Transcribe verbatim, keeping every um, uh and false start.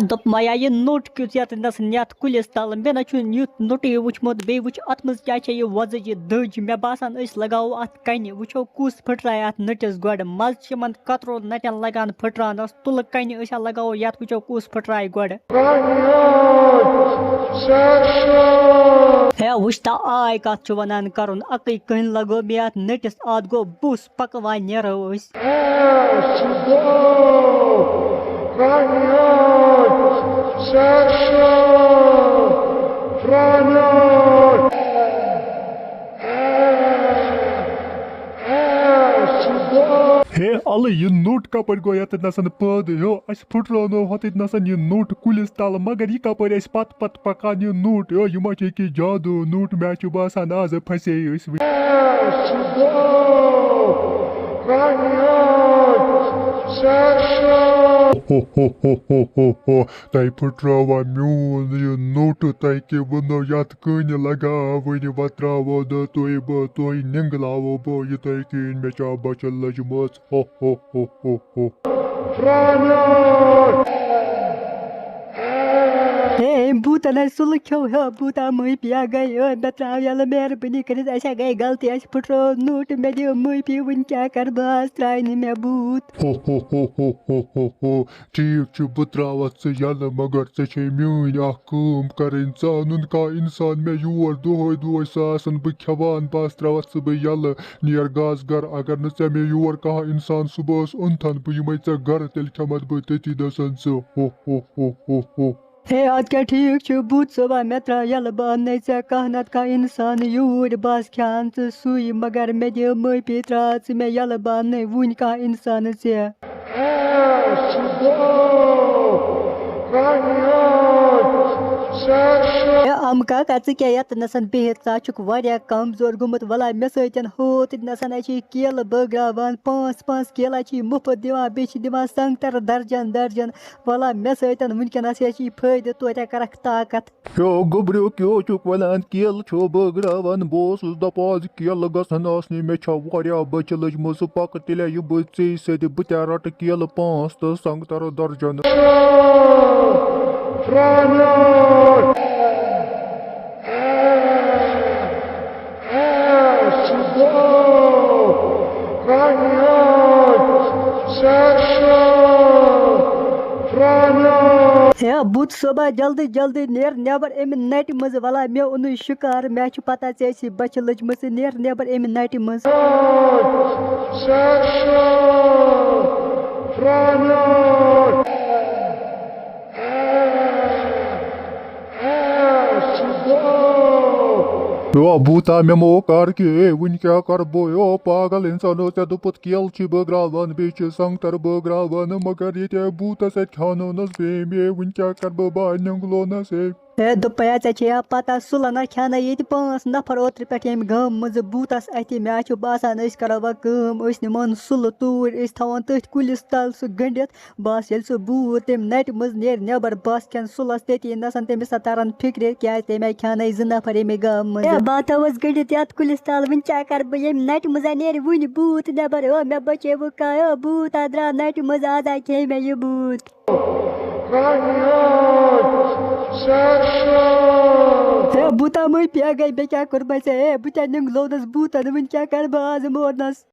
دوٚپمَے، یہِ نوٚٹ کیُتھ یَتھ نَسَن یَتھ کُلِس تَل؟ مےٚ نہ چھُنہٕ یُتھ نوٚٹٕے وٕچھمُت۔ بیٚیہِ وٕچھ اَتھ منٛز کیٛاہ چھےٚ یہِ وۄزٕج، یہِ دٔج۔ مےٚ باسان، أسۍ لَگاوو اَتھ کَنہِ، وٕچھو کُس پھٕٹرایہِ اَتھ نٔٹِس گۄڈٕ۔ مَزٕ چھِ یِمَن کَترو نَٹٮ۪ن لَگان پھٕٹراونَس۔ تُلہٕ کَنہِ، أسۍ ہا لَگاوو یَتھ، وٕچھو کُس پھٕٹرایہِ گۄڈٕ۔ ہے، وٕچھ تا، آے کَتھ چھُ وَنان کَرُن۔ اَکٕے کٔنۍ لَگٲو مےٚ اَتھ نٔٹِس، اَتھ گوٚو بُس۔ پَکہٕ وۄنۍ نیرو أسۍ۔ ہے، اَلہٕ، یہِ نوٚٹ کَپٲرۍ گوٚو یَتَتھ نَسَن پٲدٕ؟ ہیو، اَسہِ پھٕٹرٲونو ہوٚتَتھ نَسَن یہِ نوٚٹ کُلِس تَل، مگر یہِ کَپٲرۍ اَسہِ پَتہٕ پَتہٕ پَکان یہِ نوٚٹ؟ ہیو، یہِ ما چھِ ییٚکیٛاہ جادوٗ نوٚٹ؟ مےٚ چھُ باسان، آز پھَسے أسۍ وٕنہِ۔ تۄہہِ پھٕٹرٲوا میون یہِ نوٚٹ؟ تۄہہِ کیٛاہ ووٚنو یَتھ کٔنۍ لَگاوٕنۍ؟ وۄتراوو نہٕ تُہۍ بہٕ، تُہۍ نِنٛگلاوو بہٕ یِتھَے کٔنۍ۔ مےٚ چھا بۄچھِ لٔجمٕژ؟ ہو، ہو، ہو، ہو، ہو۔ ہے، بوٗتن ہَے سُلہٕ کھیوٚو، ہے، بوٗتا مٔہۍ پیا گٔے، ہے، مےٚ ترٛاو یَلہٕ مہربٲنی کٔرِتھ، اَسہِ ہا گٔے غلطی، اَسہِ پھٕٹرٲو نوٚٹ، مےٚ دِیِو معٲفی، وٕنہِ کیٛاہ کَرٕ بہٕ آز، ترٛایہِ نہٕ مےٚ بوٗت۔ ہو، ہو، ہو، ہو، ہو، ہو، ہو۔ ٹھیٖک چھُ، بہٕ ترٛاوَتھ ژٕ یَلہٕ، مگر ژےٚ چھے میٛٲنۍ اَکھ کٲم کَرٕنۍ۔ ژٕ اَنُن کانٛہہ اِنسان مےٚ یور، دۄہَے دۄہَے سُہ آسَن بہٕ کھٮ۪وان، بہٕ آسہٕ ترٛاوَتھ ژٕ بہٕ یَلہٕ۔ نیر گاسہٕ گَر، اگر نہٕ ژےٚ مےٚ یور کانٛہہ اِنسان صُبحَس اوٚنتھَن، بہٕ یِمَے ژےٚ گَرٕ، تیٚلہِ کھٮ۪مَتھ بہٕ تٔتی دَسَن ژٕ۔ ہو، ہو، ہو، ہو، ہو۔ ہے، اَدٕ کیٛاہ ٹھیٖک چھُ، بوٗت صٲبا، مےٚ ترٛاو یَلہٕ، بہٕ اَننَے ژےٚ کانٛہہ نَتہٕ کانٛہہ اِنسان یوٗرۍ، بہٕ آسہٕ کھٮ۪وان ژٕ سُے، مگر مےٚ دِ معٲفی، ترٛاو ژٕ مےٚ یَلہٕ، بہٕ اَننَے وٕنۍ کانٛہہ اِنسان ژےٚ۔ ہے اَمہٕ کاکا، ژٕ کیٛاہ یَتھ نَسَن بِہِتھ؟ ژٕ ہا چھُکھ واریاہ کمزور گوٚمُت۔ وَلا مےٚ سۭتۍ ہوو تَتہِ نَسَن، اَسہِ چھِ کیلہٕ بٲگراوان، پانٛژھ پانٛژھ کیلہٕ چھِ مُفت دِوان، بیٚیہِ چھِ دِوان سنٛگتَر درجن درجن۔ وَلا مےٚ سۭتۍ وٕنکٮ۪نَس، ہے چھِ یہِ فٲیدٕ توتہِ کَرَکھ طاقت۔ ہیو گوٚبریو، کیٛاہ چھُکھ وَنان؟ کیلہٕ چھو بٲگراوان؟ بہٕ اوسُس دَپان زِ کیلہٕ گژھن آسنہِ، مےٚ چھا واریاہ بۄچھِ لٔجمٕژ۔ ژٕ پَکہٕ تیٚلہِ یہِ بہٕ ژےٚ سۭتۍ، بہٕ تہِ رَٹہٕ کیلہٕ پانٛژھ تہٕ سنٛگتَر درجن۔ ہے بُت صٲبا، جلدی جلدی نیر نٮ۪بر اَمہِ نَٹہِ منٛز، وَلا مےٚ اوٚنُے شِکار، مےٚ چھُ پتہ ژےٚ ٲسی بۄچھِ لٔجمٕژ، نیر نٮ۪بر اَمہِ نَٹہِ منٛز۔ یو بوٗتا، مےٚ مو کر کہِ، اے، وٕنہِ کیٛاہ کر بہٕ؟ یو پاگل اِنسانو، ژےٚ دوٚپُتھ کیلہٕ چھِ بٲگراوان، بیٚیہِ چھِ سنٛگتر بٲگراوان، مگر ییٚتہِ بوٗتس اَتہِ کھیٛاونوونَس بیٚیہِ مےٚ، وٕنہِ کیٛاہ کر بہٕ؟ بہٕ ہا نیوٗنگلونَس، اے۔ ہے دوٚپمَے، ژےٚ چھے یا پتہ، سُلَن ہا کھیٛانٲے ییٚتہِ پانٛژھ نفر اوترٕ پٮ۪ٹھ ییٚمہِ گامہٕ منٛزٕ بوٗتَس اَتھِ۔ مےٚ ہا چھُ باسان، أسۍ کَرو وۄنۍ کٲم، أسۍ نِمون سُلہٕ توٗرۍ، أسۍ تھاوون تٔتھۍ کُلِس تَل سُہ گٔنٛڈِتھ۔ بَس، ییٚلہِ سُہ بوٗت تَمہِ نَٹہِ منٛز نیرِ نٮ۪بر، بَس کھٮ۪ن سُلَس تٔتی نَسَن، تٔمِس نہ تَرَن فِکرِ، کیٛازِ تَمہِ آیہِ کھیٛانٲے زٕ نفر ییٚمہِ گامہٕ منٛزٕ۔ ہے، بہٕ ہا تھاوَس گٔنٛڈِتھ یَتھ کُلِس تَل، وٕنہِ کیٛاہ کَرٕ بہٕ؟ ییٚمہِ نَٹہِ منٛز ہا نیرِ وٕنہِ بوٗت نٮ۪بر۔ او، مےٚ بَچے وۄنۍ کانٛہہ، او، بوٗت ہا درٛاو نَٹہِ منٛز، آز ہا کھیٚیہِ مےٚ یہِ بوٗت۔ ہے بوٗتا مٔہۍ پیا گٔے، مےٚ کیٛاہ کوٚرمَے ژےٚ؟ ہے، بہٕ تہِ ہا نیوٗنگلونَس بوٗتَن، وٕنہِ کیٛاہ کَرٕ بہٕ آز مورنَس؟